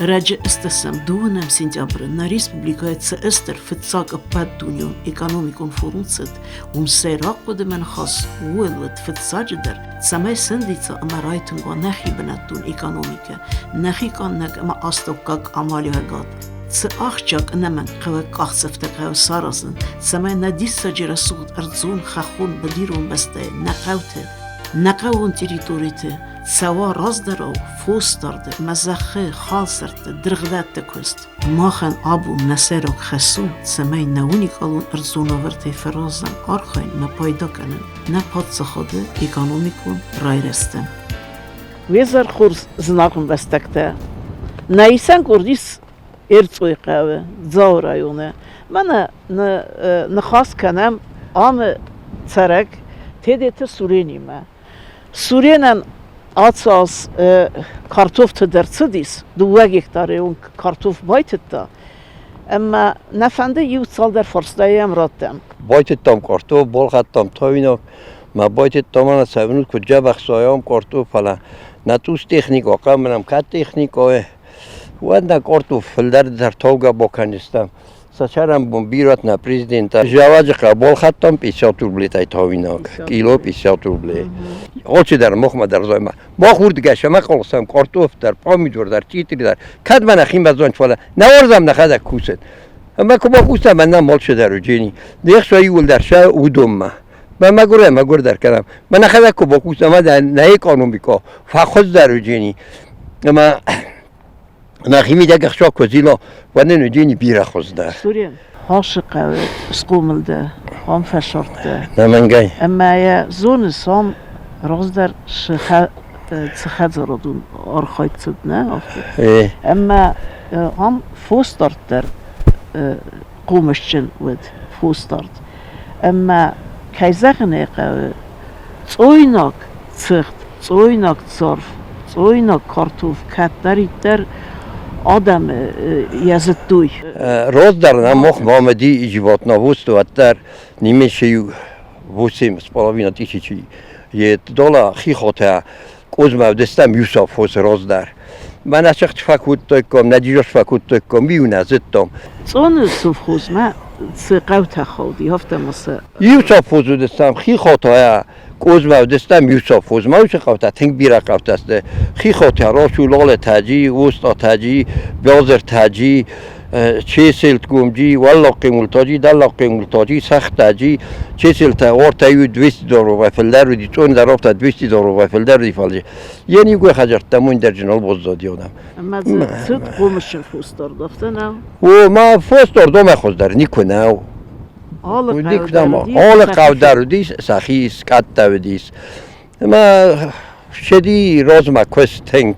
Ӕрӕджы ӕстӕсӕм дыууынӕм сентябры нӕ республикӕйы ЦСДР фыццаг ӕппӕтдунеон экономикон форум цыд. Уым сӕйраг хъуыдымӕ ныхас ууыл уыд, фыццаджыдӕр, цӕмӕй сӕндидза ӕмӕ райтынг уа нӕхи бынӕттон экономикӕ, нӕхи къаннӕг ӕмӕ астӕуккаг амалиуӕгад. Цы ахсджиаг ӕнӕмӕнгхъӕуӕг къахдзӕфтӕ хъӕуы саразын, цӕмӕй нӕ диссаджы рӕсугъд ӕрдзон, хӕххон, быдирон бӕстӕйы нӕ хъӕуты, нӕ хъӕууон территориты цӕуа раздӕрау фосдарды ӕмӕ зӕххы халсӕртты, дыргъдӕтты куыст. Махӕн абон нӕ сӕйраг хӕс у, цӕмӕй нӕ уникалон ӕрдзон уавӕртӕй фӕразӕм архайын ӕмӕ пайда кӕнын нӕ паддзахады экономикон райрӕзтӕн. Уе зӕр хорз, зынаргъ ӕмбӕстӕгтӕ! Нӕ исӕн къорд ис Эрцъойы хъӕуы, Дзауы районы. Мӕнӕ ныхас кӕнӕм амы цӕрӕг Тедеты Суренимӕ. Суренӕн ацы аз картофты дӕр цыдис, дыууӕ гектары онг картоф байтыдта, ӕмӕ нӕ фӕнды иу цалдӕр фарстайы йӕм раттӕм. Байтыдтам картоф, балхӕдтам тауинаг, мӕ байтыдтам ӕмӕ цӕвынут куыд дзӕбӕх сойӕм картоф, фӕлӕ нӕ цъус техникӕ хъӕмынӕм кӕд техникӕ, уӕд нӕ картоф фылдӕр дӕр таугӕ бакӕндзыстӕм. Сӕ бон бирӕт нӕ президент Зӕвӕджыхъӕу балхӕдтам 50 рублетӕй тауинаг, кило 50 рублей. Алчидӕр махмӕ дӕр зойма. Мах уырдыгӕй сӕмӕ хъалсӕм картоф дӕр, помидор дӕр, чъитри дӕр. Кӕд мӕ нӕхимӕ зонч, фӕлӕ нӕ уарзӕм нӕхӕдӕг кусӕн. Ӕмӕ куы бакусӕм, ӕмӕ нӕм алчидӕр уыджени. Не хсӕ иууылдӕр сӕ уыдонмӕ. Мӕ мӕгуырӕй мӕгуырдӕр кӕнӕм. Мӕ нӕхӕдӕг куы бакусӕм, ӕмӕ нӕ экономикӕ фӕхуыздӕр уыджени. Ӕмӕ Нӕхимидӕг ӕхсӕв куы зила, уӕд нын уыди бирӕ хуыздӕр. Сурен, Хосы хъӕуы схъомыл дӕ, ам фӕсырдтӕ. Нӕмӕнгӕй. Ӕмӕ йӕ зоныс, ам раздӕр цы хӕдзарадон архайд цыд, нӕ афтӕ? Ӕмӕ ам фосдард дӕр хъомысджын уыд, фосдард. Ӕмӕ, кӕй зӕгъын ӕй хъӕуы, цъойнаг цыхт, цъойнаг царв, цъойнаг картоф кӕддӕриддӕр адӕмы йӕ зыдтой. Раздӕр нӕ мах мамӕди животноводство уӕддӕр не меньше 8,5 тысячи дола хихотӕ Къозмӕ уыдыстӕм иу совхоз раздӕр. Мӕнӕ сыгъд фӕкодтаиккам, нӕ дизос фӕкодтаиккам, иу нӕ зыдтам. Цъоны совхозмӕ цы хъӕутӕ хауди, афтӕ ма сӕ. Иу совхоз уыдыстӕм Хихотӕ, Къозмӕ уыдыстӕм иу совхозмӕ, уыцы хъӕутӕ тынг бирӕ хъӕутӕ сты. Хихотӕ, Расулале Таджи, Оста Таджи, Бязыр Таджи, Чеселтгомджи, Уӕллагхъемултаджи, Дӕллагхъемултаджи, Сӕхтаджи, Чеселтӕ ортӕ иу 200 долларӕй фылдӕр уыди, цъон дӕр афтӕ 200 долларӕй фылдӕр уыди, фӕлӕ йе никуы хӕдзӕрттӕ мон дӕр нал баззади одӕм. Ӕмӕ дзы цыд хъомысджын фосдард, афтӕ нӕу? О, ма фосдард омӕ хуыздӕр никуы нӕу. Алы хъӕу дӕр уыдис. Алы хъӕу дӕр уыдис, сӕхи скъӕттӕ уыдис. Ӕмӕ седи размӕ куыст тынг.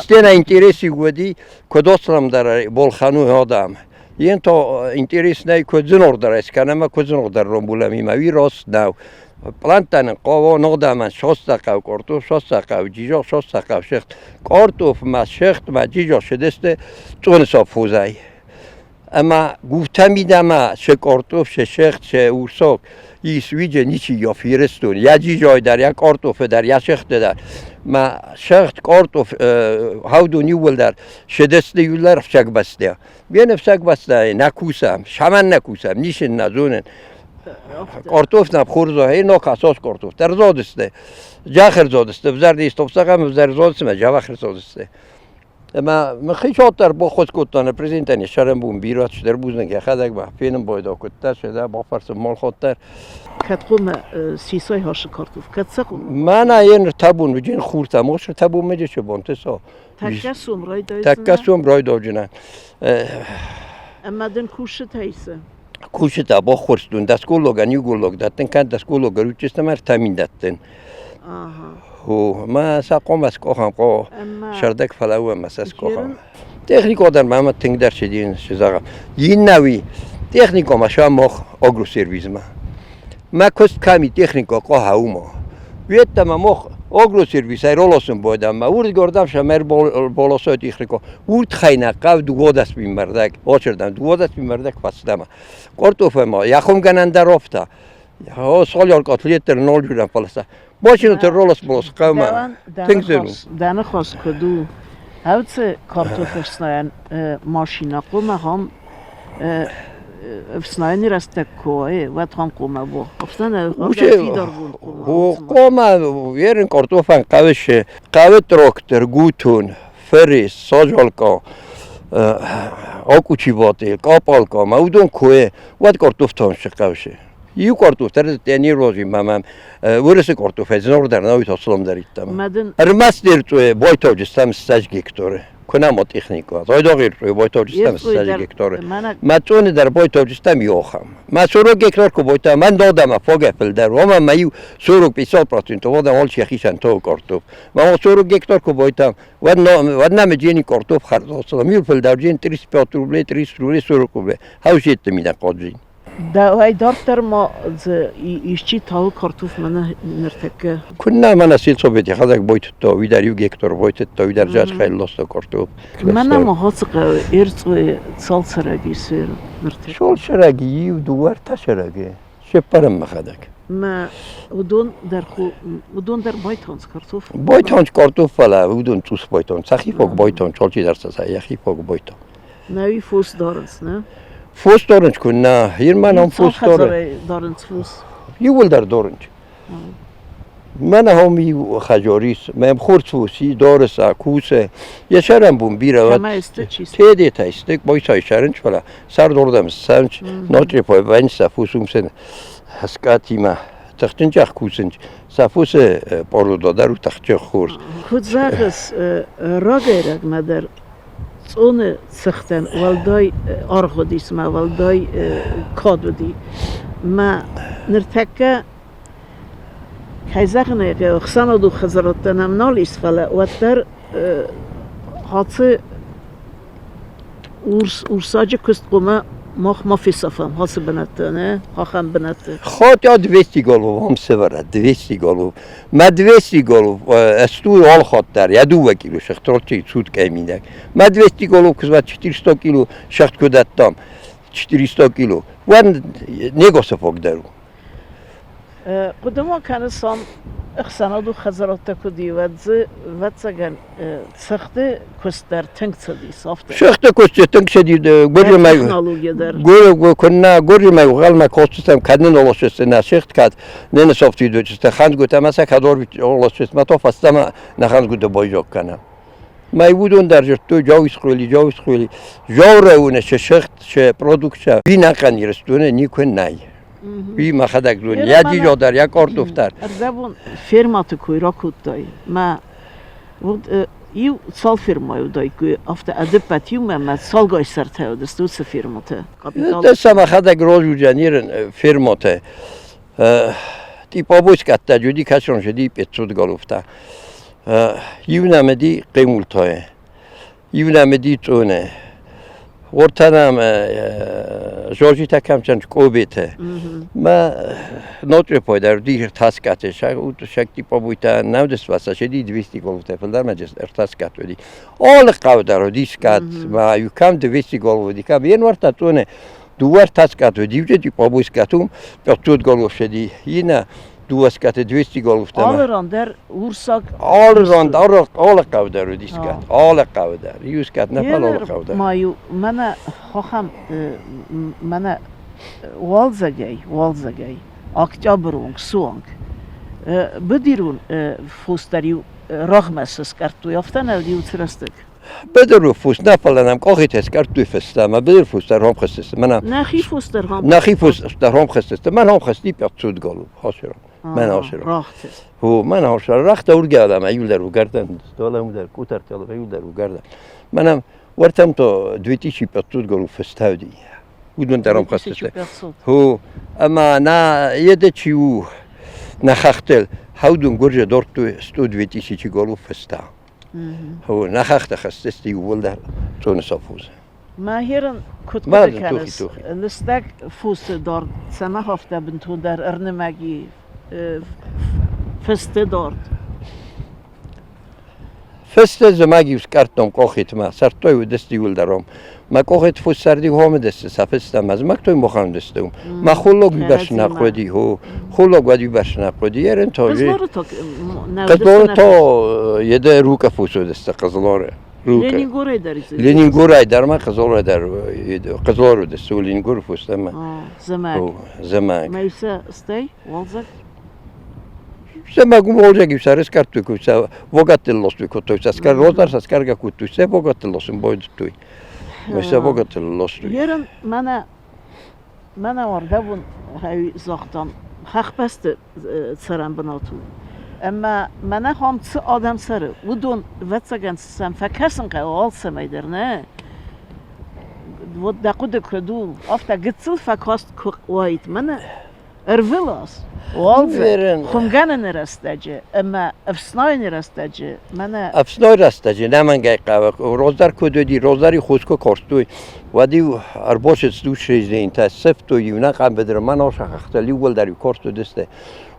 Стена интереси уыди, куыд осламдӕр болхану адам. Ен то интереснӕй куыд зынордӕр скӕнӕм, куыд зынордӕр ромбулӕмимӕ, уый рост нӕу. Плантӕн хъӕуы ногдӕмӕн сосса хъӕу, картоф сосса хъӕу, джизо сосса хъӕу, шехт. Картоф ма шехт ма джизо шедесте цъоны совхозӕй. Ӕмӕ гуфтӕ мидӕмӕ се картоф, се шехт, се урсок ис уиджы ничи йӕ ферыстон. Йӕ джизой дӕр, йӕ картофы дӕр, йӕ шехты дӕр. Мӕ шехт, картоф, хаудон иууылдӕр шедесты иууылдӕр ӕфсӕгбӕстӕ. Бен ӕфсӕгбӕстӕ нӕ кусӕм, шаман нӕ кусӕм, нишин нӕ зонын. Картоф нӕ хорз у, ног асос картоф дӕр зодысты. Джахыр зодысты, взӕр истопсагам взӕр зодысты, мӕ джавахыр зодысты. Ӕмӕ мӕхи дӕр баххуыс кодта нӕ президентӕн йӕ сӕрӕнбон бирӕ цыдӕр бузныг йӕхӕдӕг ба фенын байдал кодта, сӕдӕ бафӕрсын малхот дӕр. Кӕд хъуамӕ сисой хасы картоф, кӕд сӕ хъуамӕ? Мӕнӕ йе нртӕбон уыджын хуртӕ, мос ртӕбон мӕ джечы бонты со. Тӕккӕ сом райдайдзынӕ? Тӕккӕ сом райдайдзынӕ. Ӕмӕ дын кусджытӕ исы? Кусджытӕ баххуырстон, дӕсголлогӕн иу голлог дӕттын, кӕд дӕсголлог ӕруччыстӕм ӕртӕ мин дӕттын. О, мӕ сӕ хъуамӕ скъохӕм, хъо, сӕрдӕг фӕлӕууӕм, мӕ сӕ скъохӕм. Техникон дӕр мӕмӕ тынгдӕр сидин, цы зӕгъӕм. Иннӕуи техникомӕ сӕ мох агросервизмӕ. Мӕ куыст кӕми техникӕ къохӕ уымӕ. Уедтӕмӕ мох агросервисӕй ролосын бойдам, мӕ урдгордам сӕ мӕр болосой техникӕ. Урдхайнӕ хъӕв 12 мин мӕрдӕг, очердӕм 12 мин мӕрдӕг фӕстӕмӕ. Картофӕ яхумгӕнӕн дӕр офта. Солярка котлеттер нол журан фаласа. Бочину те ролос болос хъӕумӕ. Тынг зын у. Дӕ ныхас куыд у? Хӕвцы картоф ӕфснайӕн машина хъуамӕ хам ӕфснайӕны рӕстӕг куы уа, уӕд хам хъуамӕ уа. Афтӕ фидаргонд хъуамӕ. Хъуамӕ ерын картофӕн хъӕуы хъӕуы трактор, гутон, феррис, сажалка, акучивати, къапалка, ма уыдон куы уӕд картоф тонсы хъӕусы. Иу картоф дӕр не рози мӕ уырысы картофӕй зынаргъдӕр нӕ уый та иттам. Ӕрмӕст ӕрцъуе бойтауджыстӕм 20 гектары. Куы нӕма техника. Зайдагъ ӕрцъуе бойтауджыстӕм 20 гектары. Мӕ цоны дӕр бойтауджыстӕм иохам. Мӕ 40 гектар куы бойта, мӕн додӕмӕ фагӕ фылдӕр. Уымӕн мӕ иу 40-50% уодӕм алчи йӕхицӕн тауы картоф. Мӕ 40 гектар куы бойтам, уӕд нӕм джени картоф хӕрдзоцӕм. Иу фылдӕр джен 35 рублей, 30 рублей, 40 рублей. Хӕусетты мидӕг хъаджин. Дӕуӕй дарддӕр ма дзы исчи тауы картоф мӕнӕ ныртӕккӕ? Куыннӕ мӕнӕ сельсовети хӕдзаг бойтыдта, уый дӕр иу гектар бойтыдта, уый дӕр зӕххӕй ласта картоф. Мӕнӕ ма Хацыхъӕуы Эрцъойы цал цӕрӕг ис ныртӕккӕ? Цал цӕрӕги? Иу, дыууӕ, ӕртӕ цӕрӕги. Се ппӕрӕн мӕхӕдӕг. Мӕ уыдон дӕр байтауынц картоф? Байтауынц картоф, фӕлӕ уыдон цъус байтауынц. Сӕхи фаг байтауынц, алчидӕр сӕ йӕхи фаг байтауы. Нӕуи фос дарынц, нӕ? Фос дарынц куы нӕ. Ирмӕ нӕм фос дары. Дарынц фос. Иууылдӕр дарынц. Мӕнӕ хом иу хӕдзар ис, мӕм хорз фос и, дары сӕ, кусы. Йӕ сӕрӕн бон бирӕ уӕд. Кӕмӕй сты, чи сты? Тедетӕй сты, бойцай сӕрынч, фӕлӕ сӕрдордӕм ссӕнч, ноджы вӕнч сӕ фос уым сын скъӕтимӕ тыхджынджах кусынч. Сӕ фосы пъородо дӕр у тыхджын хорз. Куыд зӕгъыс, рагӕй-рагмӕ дӕр Цъоны цыхтӕн уӕлдай аргъ уыдис мӕ уӕлдай кад уыди. Мӕ ныртӕккӕ, кӕй зӕгъын ӕй хъӕуы, ӕхсӕнадон хӕдзарадтӕ нӕм нал ис, фӕлӕ уӕддӕр ацы урсаджы куыст хъуамӕ мах ма фесафӕм ацы бынӕтты, нӕ, ахӕм бынӕтты. Хотя 200 голов ам сӕвӕрӕд, 200 голов. Мӕ 200 голов ӕстуй алхатт дӕр, йӕ дыууӕ кило шахтротчи суткӕй мидӕг. Мӕ 200 голов куы 400 кило шахт куы дӕттам, 400 кило, уӕд не фаг дӕр у. Хъуыды ма кӕныс, ам ӕхсӕнадон хӕдзарадтӕ куыд и, уӕд дзы, ӕвӕццӕгӕн, цыхты куыст дӕр тынг цыдис, афтӕ? Цыхты куыст тынг цыди. Гуырджымӕ Технология дӕр. Куыннӕ Гуырджымӕ угъӕлмӕ косджытӕм кӕд нын олосчысты нӕ цыхт кӕд не софтидучысты хӕндгуытӕ ӕмӕ сӕ кӕд олосчысты то фӕстӕмӕ нӕ хӕндгуыты бойзог кӕнӕм. Мӕ уыдон дӕр дзырдтой джауисхъуили, джауисхъуили. Жауреуны цы сыгъд, цы продукция, уый нӕхъӕн Ирыстоны никуы нӕй. Уый мӕхӕдӕг зонын. Йӕ дизо дӕр, йӕ картоф дӕр. Ӕрдӕбон фермӕты кой ракодтай. Мӕ вот иу цал фермӕйы уыдаиккой, афтӕ ӕдӕппӕт иумӕ мӕ цалгай сӕртӕ уыдысты уыцы фермӕтӕ? Капитал. Сӕ мӕхӕдӕг розуджанирын фермӕтӕ. Типа боцкъӕттӕ уыди, кӕцон уыди 500 головтӕ. Иу нӕм уыди хъемултайы, иу нӕм уыди цъоны. Ортӕ нӕм Жоржитӕ кӕм цӕнч Къобетӕ. Мӕ ноджы дӕр уыди ӕртаскъаты, сӕг типа буйтӕ нӕ уыдысты, сӕ 200 головтӕ фылдӕр ма ӕртаскъат уыди. Алы хъӕу дӕр уыди скъӕт, ма иу кӕм 200 голов уыди, кӕм январта цъоны дыууӕ ӕртаскъат уыди, иу типа буйскъат, 500 голов сӕди, иннӕ дыууӕ скъӕты 200 головтӕ. Алы ран дӕр урсаг. Алы ран дӕр, алы хъӕу дӕр уыди скъӕт, алы хъӕу дӕр. Иу скъӕт нӕ, фӕлӕ алы хъӕу дӕр. Ма-иу мӕнӕ хохӕм, мӕнӕ уалдзӕгӕй, уалдзӕгӕй, октябры онг, суанг быдирон фос дӕр-иу рагъмӕ сыскъӕрдтой, афтӕ нӕ уыди уыцы рӕстӕг? Быдыры фос нӕ, фӕлӕ нӕм къохитӕ скъӕрдтой фӕстӕмӕ, быдыр фос дӕр хом хӕссыс. Мӕнӕ Нӕхи фос дӕр хом. Нӕхи фос дӕр хом хӕссыс. Мӕн хом хӕсти 500 голуб, хосиро. Мӕн хосиро. Рахты. Хо, мӕн хосиро. Рахта ургӕда мӕ иулдӕр угӕрдӕн, столӕм дӕр, къутӕртӕ иулдӕр угӕрдӕн. Мӕнӕ уӕртӕм то 2500 голуб фӕстӕвди. Уыдон дӕр хом хӕссыс. Хо, ӕмӕ нӕ еде чи у нӕ хӕхтыл, хӕудун гуырджы дордтой 102 000 голуб фӕстӕ. Нӕ хӕхтӕ хӕсдзысты иууылдӕр Цъоны совхозы. Мӕхерын куыд хъуыды кӕныс, лыстӕг фосы дард цӕмӕ афтӕ бынтондӕр ӕрнымӕги фысты дард? Фысты зымӕг-иу скъӕрдтон къохитмӕ, сӕрдтой уыдысты иуылдӕр ом. Мӕ къохит фос сӕрди хомыдысты сӕ фыстӕ, мӕ зымӕгтой мохамдысты. Мӕ холлог уыйбӕрц нӕ хъуыди, хо. Холлог уӕд уыйбӕрц нӕ хъуыди, ерын то. Қызлоры то Қызлоры то еде рука фос уыдысты Қызлоры. Ленингорӕй дӕр Ленингорӕй дӕр ма Хъызылрӕй дӕр Хъызылар уыдысты Ленингоры фустӕмӕ. Зымӕг. Зымӕг. Мӕйсӕ стӕй уалдзӕг? Зымӕг уалдзӕг иу сӕры скӕрдтой, куы сӕ вогаттыл лостой кодтой, сӕ скӕр роздар сӕ скӕргӕ кодтой, сӕ вогаттыл лосын байдыдтой. Сӕ вогаттыл лостой. Ерын мӕнӕ мӕнӕ уардӕвон хӕй загътам, хӕхбӕсты цӕрӕн бынат у. Ӕмӕ мӕнӕ хам цы адӕм цӕры, уыдон, ӕвӕццӕгӕн, сӕм фӕкӕсын хъӕуы алцӕмӕй дӕр, нӕ? Вот дӕ хъуыды куыд у, афтӕ гыццыл фӕкаст куы уаид мӕнӕ ӕрвылаз, уалдзӕг, хуымгӕнӕны рӕстӕджы ӕмӕ ӕфснайыны рӕстӕджы мӕнӕ... Ӕфснайы рӕстӕджы нӕмӕнгӕй хъӕуы, роздӕр куыд уыди, роздӕр-иу хос куы кордтой, уӕд-иу ӕрбосыц душрезидентӕ сцӕвтой иунӕг къамбыдыры мӕн осахӕхтӕ иууылдӕр-иу корт уыдысты.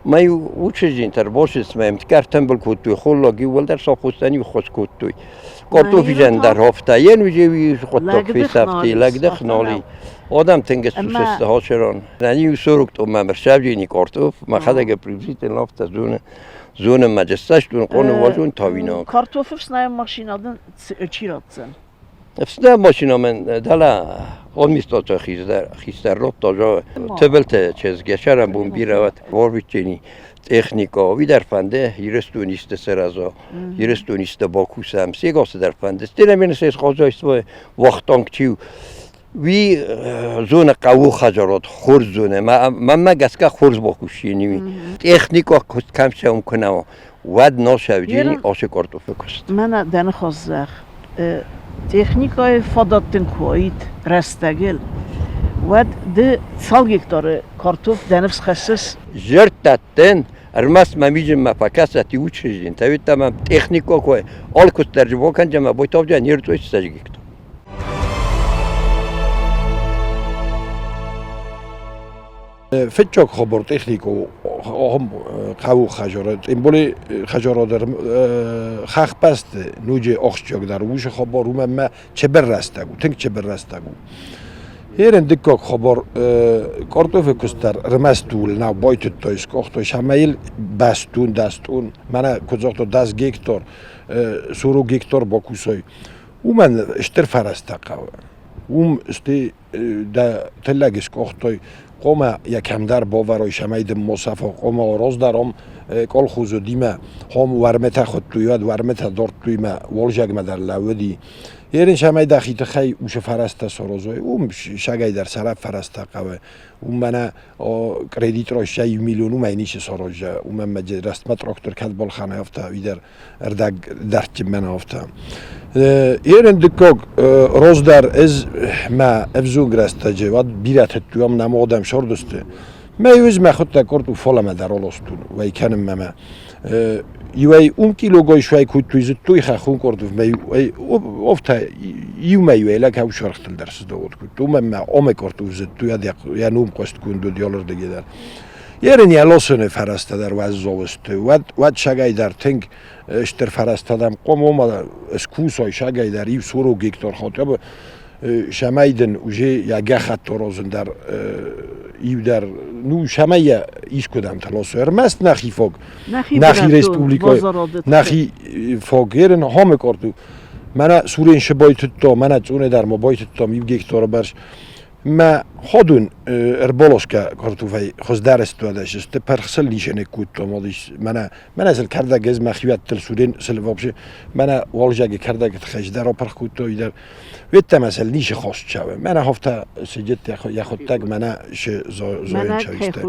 Мӕ-иу учреждениты ӕрбосыц мӕ ӕмткӕ ӕртӕмбыл кодтой, холлаг иууылдӕр сӕ хъустӕн-иу хос кодтой. Картофижен дӕр хофта, йен уже хъуыддаг фесӕфти, лӕгдых ноли. Одам тынг сусысты хосерон. Нӕ 40 томмӕ мӕрсӕвджини картоф, мӕхӕдӕг приблизительно афтӕ зоны. Зоны мӕ джессӕстон, къоны уазон тавинаг. Картофы фснайӕн машинӕ дын чи ратдзӕн? Фснайӕн машинӕ мӕн дӕлӕ администрацийы хистӕр радта, Тыбылты чызг йӕ сӕрӕнбон бирӕ уӕд Варвиччени техника, уый дӕр фӕнды Ирыстонисты сырӕза, Ирыстонисты бакусӕм, сегасы дӕр фӕнды. Стӕй се хозяйство вахтанг чи у, уый зоны хъӕуы хӕдзарад, хорз зоны. Мӕнмӕ гӕсгӕ хорз бакусини. Техника куыст кӕм цӕуын куы нӕ уа, уӕд нал сӕвджини ацы картофы куыст. Мӕнӕ дӕ ныхас зӕгъ. Техникӕйы фадат дын куы уаид рӕстӕгыл, уӕд ды цал гектары картоф дӕ ныфс хӕссыс? Зӕрдтӕттӕн, ӕрмӕст мӕ миджынмӕ фӕкӕсӕт иу чызджын, тӕвидта мӕм техникӕ куы алкуыст дӕр бакӕнджа мӕ бойтавджа не рцъой гектар. Фыццаг хабар технико ахӕм хъӕуы хӕдзары, тем более хӕдзары дӕр хӕхбӕсты ноджы ахсджиагдӕр уыцы хабар, уымӕн ӕмӕ чыбыр рӕстӕг у, тынг чыбыр рӕстӕг у. Ерын дыккаг хабар картофы куыст дӕр ӕрмӕст ууыл нӕу, байтыдтой, скъахтой, сӕмӕ бӕстон, дӕстон, мӕнӕ куыд загътой, 10 гектар, 40 гектар бакусой, уымӕн стыр фӕрӕзтӕ хъӕуы. Уым сты дӕ тыллӕг скъохтой, хъуамӕ йӕ кӕмдӕр бавӕрой, цӕмӕй дын мосафо, хъуамӕ раздӕром колхоз уыди хом уӕрмытӕ хуыдтой, уӕд уӕрмытӕ дардтой мӕ уалзӕгмӕ дӕр лӕууыди. Ерын цӕмӕй дӕхи тыххӕй уыцы фӕрӕзтӕ саразой, уым сагӕй дӕр сӕрӕп фӕрӕзтӕ хъӕуы. Уым мӕнӕ кредит райсай 1 миллион, уымӕй ницы сараза, уымӕн мӕ рӕстмӕ трактор кӕд балхӕна, афтӕ уый дӕр ӕрдӕг дӕрдджын мӕн афтӕ. Ерын дыккаг раздӕр ӕз мӕ ӕвзонг рӕстӕджы уӕд бирӕ тыдтуам нӕм адӕм сордысты. Мӕ ӕз мӕ хуыдтӕ къорд уфаламӕ дӕр аластон, уӕй кӕнынмӕ мӕ. Иуӕй ум килогай суӕй кодтой, зыдтой хӕххон къорд мӕ офтӕ иумӕ иуӕй лӕг ӕвсӕргътыл дӕр сыздӕуод кодтой. Уымӕн мӕ омӕ къорд зыдтой, йӕ ном хъуыстгонд уыд ялырдыгӕй дӕр. Ерын йӕ лосыны фӕрӕзтӕ дӕр уӕззау сты. Уӕд, уӕд сагӕй дӕр тынг стыр фӕрӕзтӕ дӕм хъуамӕ ома скусой сагӕй дӕр иу 40 гектар хотя бы цӕмӕй дын уже йӕ гӕххӕтт аразын дӕр иу дӕр ну цӕмӕй йӕ искуыдӕмты лосой. Ӕрмӕст нӕхи фог, нӕхи республикӕйы, нӕхи фог ерын хомы къорд у. Мӕнӕ Сурен байтыдта, мӕнӕ Цъуне дӕр ма байтыдтам 1 гектары бӕрц. Мӕ ходун ӕрболосгӕ картофӕй хуыздӕр стуадӕс сты, пырхсыл ничи кодтам, мӕнӕ мӕнӕ сыл кӕрдӕг ӕз мӕхиуӕттыл сурен сыл вообще мӕнӕ уалзӕги кӕрдӕг тыххӕй дӕр апырх кодтой дӕр. Ведтӕмӕ сыл ницы хост цӕуы. Мӕнӕ хофтӕ сидит йӕхуыдтӕг мӕнӕ шы зоин чависты.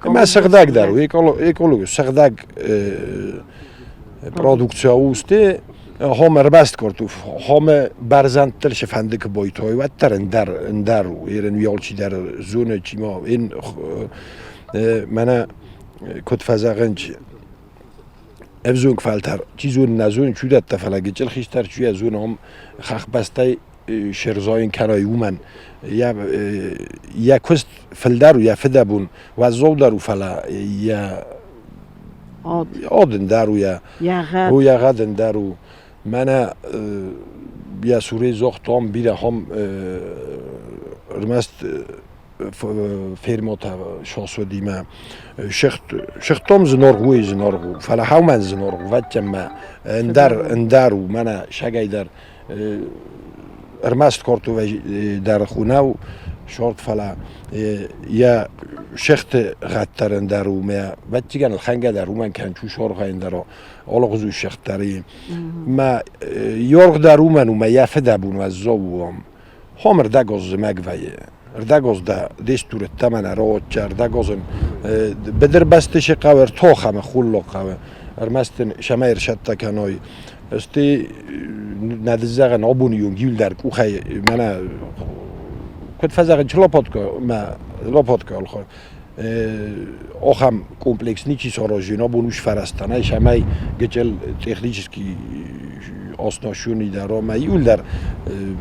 Мӕ сыгъдӕг дӕр у, экологи сыгъдӕг продукция у сты. Хом ӕрмӕст картоф, хомы бӕрзӕндтыл цы фӕнды куы бойтой, уӕддӕр ӕндӕр ӕндӕр у. Ерын уый алчидӕр зоны, чи ма ин мӕнӕ куыд фӕзӕгъынц, ӕвзонг фӕлтӕр, чи зоны, нӕ зоны, чудӕттӕ, фӕлӕ гыццыл хистӕр чи йӕ зоны, ам хӕхбӕстӕй сӕрзайын кӕнай, уымӕн йӕ йӕ куыст фылдӕр у, йӕ фыдӕбон уӕззаудӕр у, фӕлӕ йӕ Одын дӕр у йӕ у йӕ гъӕдын дӕр у. Мӕнӕ йӕ цурӕй загътам бирӕ ахӕм ӕрмӕст фермотӕ сосудимӕ шехтом зынаргъ у, зынаргъ у, фӕлӕ хаумӕн зынаргъ у, вӕттӕммӕ ӕндӕр ӕндӕр у, мӕнӕ сагӕй дӕр ӕрмӕст кортувӕй дӕр хунау шорт, фӕлӕ йӕ шехты гъӕддӕр ӕндӕр у, мӕ вӕттигӕн ӕлхӕнгӕ дӕр уымӕн кӕн чу соргъа ӕндӕр алыгъуызы шехт дӕр и. Мӕ йоргъ дӕр уымӕн у, мӕ йӕ фыдӕбон уӕззау у ам. Хом ӕрдӕгоз зымӕг вӕййы. Ӕрдӕгоз дӕ дестурӕттӕ мӕнӕ роотча, ӕрдӕгозын быдырбӕсты се хъӕуы ӕртох ӕмӕ хулло хъӕуы. Ӕрмӕст ын сӕмӕй ӕрсӕттӕ кӕной. Сты нӕ дыззӕгъӕн абоны онг иуылдӕр къухӕй мӕнӕ куыд фӕзӕгъын, лопатка мӕ лопатка ӕлхӕ ахӕм комплекс ничи саразын, абон ус фӕрӕзтӕ нӕй, цӕмӕй гыццыл технический оснащенный дӕр ӕмӕ иуылдӕр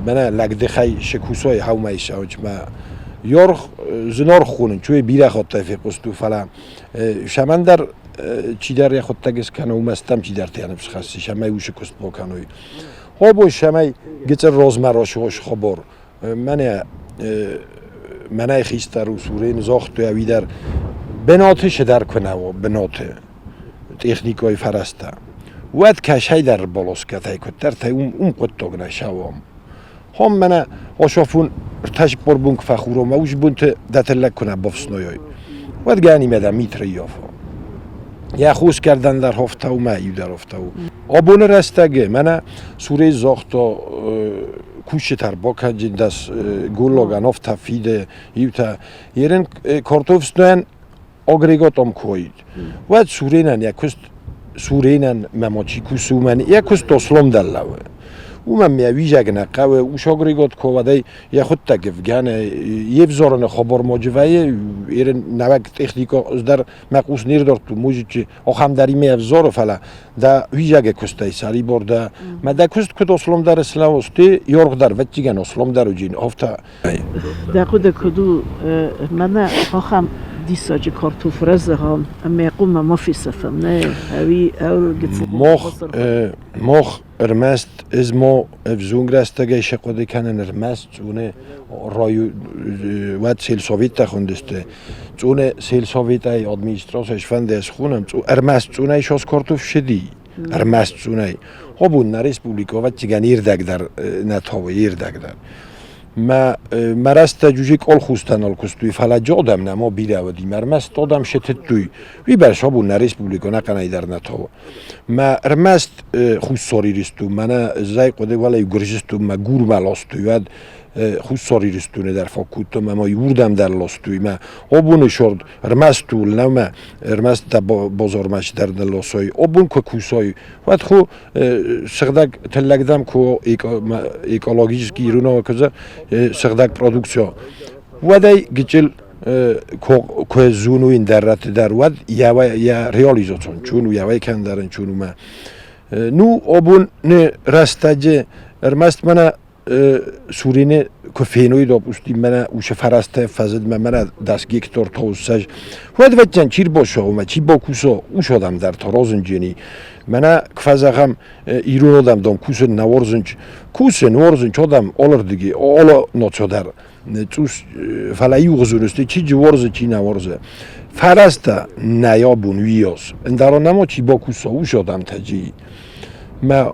мӕнӕ лӕгдыхӕй сыкусой хӕумӕ исауч мӕ Йоргъ зынаргъ хонын, чуй бирӕ хаттӕй фехъуысту, фӕлӕ сӕмӕндӕр чидӕр йӕ хуыдтӕг скӕны, уымӕ стӕм чидӕртӕ ныфс хӕссы, цӕмӕй усы куыст бакӕной. Хобой сӕмӕй гыццыл розмӕ росхос хабар. Мӕнӕ мӕнӕй хистӕр у Сурен загътой ӕви дӕр бынаты цыдӕр куы нӕ уа, бынаты техникой фӕрӕзтӕ, уӕд кӕсӕйдӕр балоскӕтӕй куыддӕртӕй уым хъуыддаг нӕ сӕуӕм. Хом мӕнӕ ософун ӕртӕ бон куы фӕхуром, ӕ бунты дӕ тыллӕг куы нӕ бафснайой, уӕд гӕнимӕ дӕ мит рыййафа. Йӕ хосгӕрдӕн дӕр хофтау мӕ иу дӕр офтау. Абоны рӕстӕги мӕнӕ Сурей загъта кусджытӕ ӕрбакӕнджындӕс голлогӕн офтӕ фиде иутӕ. Ерен картофснӕн агрегатом коид. Уӕд Суренӕн йӕ куыст Суренӕн мӕ ма чи кусы, уымӕн йӕ куыст ослом дӕр лӕууы. Уымӕн мӕ уизӕг нӕ хъӕуы, ус агрегат ковадӕй йӕ хуыдтӕг ӕвгӕны, йе взарыны хабар моджы вӕййы, ерын нӕуӕг техника дӕр мӕ хъус не рдардтон музычы ахӕм дӕр имӕ ӕвзары, фӕлӕ дӕ уизӕгы куыстӕй сӕрибар дӕ. Мӕ дӕ куыст куыд ослом дӕр слӕуысты, йоргъ дӕр вӕттигӕн ослом дӕр уыджин, афтӕ. Дӕ хъуыды куыд у, мӕнӕ ахӕм диссаджы картоф рӕзӕгъӕм ӕмӕ хъуымӕ ма фесӕфӕм, нӕ, ӕви гыццыл Мох, мох ӕрмӕст ӕз мо ӕвзонг рӕстӕгӕй сӕ хъуыды кӕнын ӕрмӕст цъуне уӕд сельсоветтӕ хуындысты. Цъуне сельсоветӕй администрацийӕ сфӕнды ӕз хонӕм, ӕрмӕст цъунӕй сос картоф ссыди, ӕрмӕст цъунӕй. Абон нӕ республикӕ ӕвӕццӕгӕн ирдӕг дӕр нӕ тауы, ирдӕг дӕр. Мӕ мӕ рӕстӕджы уже колхозтӕ нал куыстой, фӕлӕ адӕм нӕма бирӕ уыди, ӕрмӕст адӕм сытыдтой. Уый бӕрц абон нӕ республикӕ ӕнӕхъӕнӕй дӕр нӕ тауы. Мӕ ӕрмӕст Хуссар Иристон, мӕнӕ зӕй хъуыды уӕлӕ Гуырдзыстонмӕ Гурмӕ ластой, уӕд Хуссар Иристоны дӕр фӕкодтам ӕмӕ уырдӕм дӕр ластой. Мӕ абоны сорд ӕрмӕст ул нӕмӕ, ӕрмӕст дӕ базармӕ дӕр нылласой. Абон куы кусой, уӕд ху сыгъдӕг тыллӕгдӕм куы экологически иронау куы сыгъдӕг продукция, уӕдӕй гычыл куы зонуин дӕр рӕтты дӕр, уӕд йӕ реализацион чун у, йӕ кӕндӕрын чун у мӕ. Ну, абон не рӕстӕджы ӕрмӕст мӕнӕ Сурене куы феной, допустим, мӕнӕ уыцы фӕрӕзтӕ фӕзыдмӕ мӕнӕ 10 гектар тоссӕж, уӕд вӕддзӕн чи рбосо, чи бокусо, ус одам дӕр торозынджени. Мӕнӕ куы фӕзӕгъӕм, ирон одам дом кусын нӕ уорзынч, кусын уорзынч одам олырдыги, оло ноцо дӕр цъус, фӕлӕ иугъуызон сты, чи джы уорзы, чи нӕ уорзы. Фӕрӕзтӕ нӕ абон уиос. Ӕндӕр чи бокусо, ус одам тӕджи. Мӕ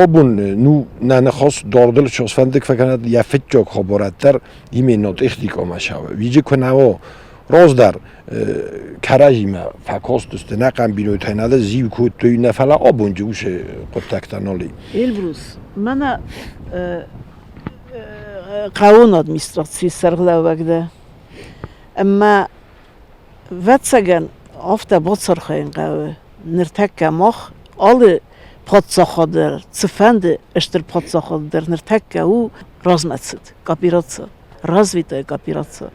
абон ну нӕ ныхас дардыл сфӕндыг фӕкӕнӕд йӕ фыццаг хабарад дӕр именно техникомӕ сауы. Виджы куы нӕ уа, раздӕр кӕрӕдзимӕ фӕкастысты, нӕ хъӕн бинонтӕ нӕ зиу кодтой, нӕ фӕлӕ абонджы уыцы хъуыддӕгтӕ нал и. Эльбрус, мӕнӕ хъӕуон администрацийы сӕргълӕууӕг дӕ. Ӕмӕ ӕвӕццӕгӕн, афтӕ бацархайын хъӕуы. Ныртӕккӕ мах алы паддзахад дӕр, цыфӕнды стыр паддзахад дӕр ныртӕккӕ у размӕцыд, коопераци, развитая кооперация.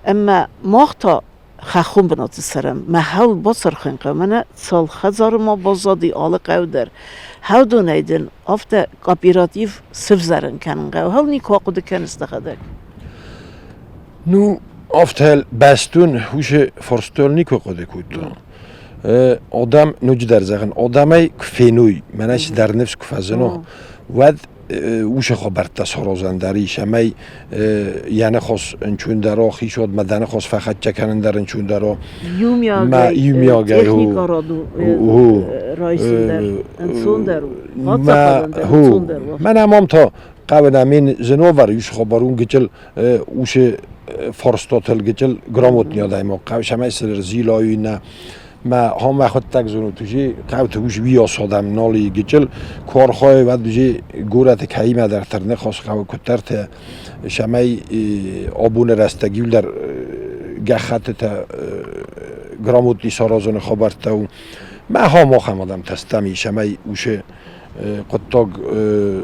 Ӕмӕ мах та хӕххон бынаты цӕрӕм. Мӕ хӕл бацархайын хъӕуы, мӕнӕ цал хӕдзары ма баззади алы хъӕу дӕр. Хӕудонӕй дын афтӕ кооператив сывзӕрын кӕнын хъӕуы. Хӕл никуы ахъуыды кӕныс дӕхӕдӕг. Ну, афтӕ бӕстон уыцы фарстыл никуы хъуыды кодтон. Адӕм, ноджыдӕр зӕгъын, адӕмӕй куы феной, мӕнӕ цыдӕр ныфс куы фӕзына, уӕд уыцы хабӕрттӕ саразӕн дӕр ис, ӕмӕ йӕ ныхас ӕнцондӕр у, хицауадмӕ дӕ ныхас фӕхӕццӕ кӕнын дӕр ӕнцондӕр у. Иумиагӕй техникарад райсын дӕр ӕнцондӕр у, паддзахадӕн дӕр ӕнцондӕр у. Мӕнӕ мӕм та хъӕуы нӕ мин зыновар ис хабар уым гыццыл уыцы фарстатыл гыццыл грамотный адӕймаг хъӕуы, цӕмӕй цы зилой нӕ мӕ хомӕ хуыддаг зонут уже хъӕуты уж уиас адӕм нал и гыццыл куы архайы, уӕд уже горӕты кӕимӕдӕр тырныхас хъӕуы куыддӕртӕ, цӕмӕй абоны рӕстӕг иуылдӕр гӕххӕттытӕ грамотный саразыны хабӕрттӕ у. Мӕ ахӕм ахӕм адӕмтӕ стӕм и, цӕмӕй уыцы хъуыддаг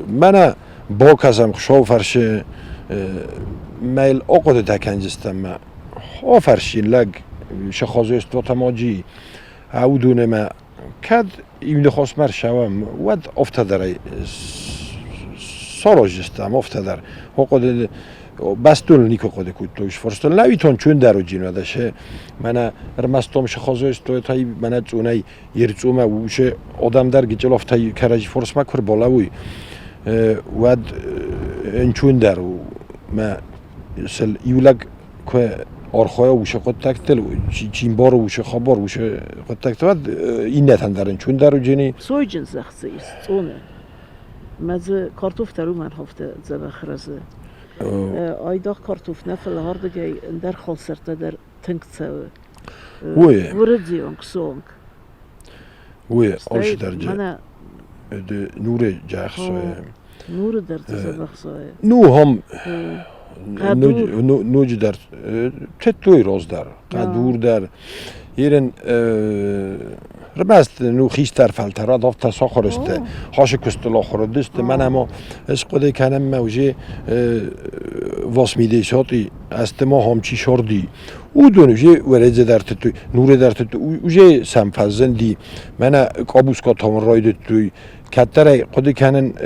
мӕнӕ бакӕсӕм Хуыцауы фӕрцы мӕ йыл ахъуыдытӕ кӕндзыстӕм мӕ афӕрсин лӕг сыхозестотамоджи уыдонемӕ кӕд иу ныхасмӕ ӕрцӕуӕм, уӕд афтӕ дӕр сараздзыстӕм, афтӕ дӕр. Ахъуыды бӕстон никуы хъуыды кодтой, сфарстон лӕвитон чундӕр уыджин уӕдӕ се мӕнӕ ӕрмӕст том сыхозестой мӕнӕ цъунӕй Ирцъумӕ уыцы адӕм дӕр гыццыл кӕрӕдзи форсмӕ куы рбалӕууой, уӕд ӕнцондӕр у. Мӕ сыл иу лӕг куы архайа уыцы хъуыддӕгтыл, чи мбары уыцы хабар, уыцы хъуыддӕгты, уӕд иннӕтӕн дӕр ӕнцондӕр уыдзӕни. Сойджын зӕхх дзы ис, цъоны. Мӕ дзы картоф дӕр уымӕн афтӕ дзӕбӕх рӕзы. Айдагъ картоф нӕ, фӕлӕ ардыгӕй ӕндӕр халсӕрттӕ дӕр тынг цӕуы. Уый. Уырыдзионг сонг. Уый алчидӕр нуре джахсойы. Нуры дӕр дзӕбӕхсойы. Ну, хом ноджыдӕр теттой раздӕр, хъӕдур дӕр. Ерен Рмӕст ну хистӕр фӕлтӕрад афтӕ сахуыр сты, хасы куыстыл ахуыр уыдысты. Мӕнӕ ма ӕз хъуыды кӕнӕм мӕ уже восьмидесятый азты ма хом чи сорди. Уыдон уже уӕрӕдзе дӕр тыдтой, нуре дӕр тыдтой, уже сӕм фӕзынди. Мӕнӕ къабуска тауын райдыдтой. Кӕддӕрӕй хъуыды кӕнын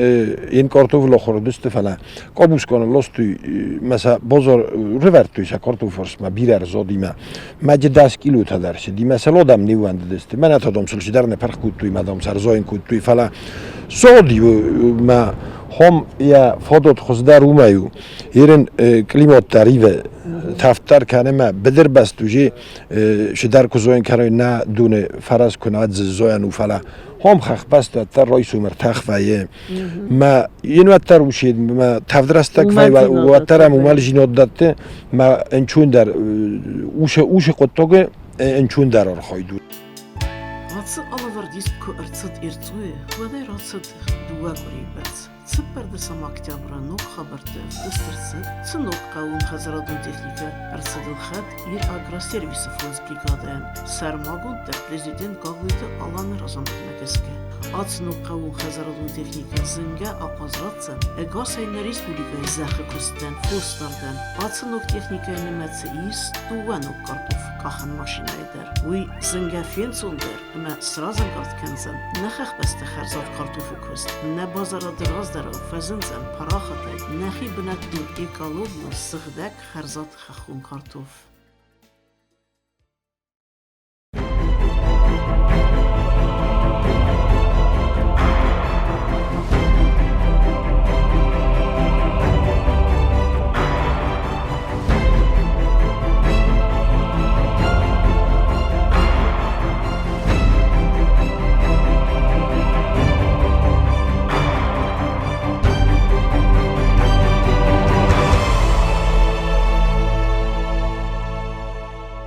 ен картофыл ахуыр уыдысты, фӕлӕ къабуска нылластой мӕ сӕ базар рывӕрдтой сӕ картоф фарсмӕ бирӕ рзадимӕ. Мӕджы 10 килотӕ дӕр цыди, мӕ сӕ лодӕм не ууӕндыдысты. Мӕнӕ та дам сыл чидӕр нӕ пырх кодтой, мӕ дам сӕ рзайын кодтой, фӕлӕ сади мӕ хом йӕ фадат хуыздӕр уымӕй у. Ерын климат дӕр ивы, тӕвддӕр кӕны мӕ быдырбӕст уже чидӕр куы зойын кӕной нӕ дуне фӕрӕз куы нӕ зойӕн у, фӕлӕ хом хӕхбӕст уӕддӕр райсом ӕртӕх вӕййы. Мӕ йын уӕддӕр усед мӕ тӕвд рӕстӕг вӕййы, уӕддӕр ӕм уымӕл зинод дӕтты, мӕ ӕнчундӕр усы хъуыддаги ӕнчундӕр архайд у. Ацы алӕвӕрд ист куы ӕрцыд Эрцъойы, уӕдӕй рацыд 2 къуырийы бӕрц. 14 октябры ног хабӕртты ӕвдыст ӕрцыд, цы ног хъӕууонхӕдзарадон техникӕ ӕрцыд ӕлхӕд Ир-Агросервисы фондз бригадӕйӕн, сӕрмагонддӕр президент Гаглойты Аланы разамындмӕ гӕсгӕ. Ацы ног хъӕууонхӕдзарадон техникӕ зынгӕ ахъаз ратдзӕн ӕгасӕй нӕ республикӕйы зӕххы куыстӕн, фосдардӕн. Ацы ног техникӕйы нымӕцы ис дыууӕ ног картоф къахӕн машинӕйы дӕр. Уый зынгӕ фенцондӕр ӕмӕ сразӕнгард кӕндзӕн нӕ хӕхбӕсты хӕрзад картофы куыст, нӕ базарады раздӕрау фӕзындзӕн парахатӕй нӕхи бынӕттон экологион сыгъдӕг хӕрзад хӕххон картоф.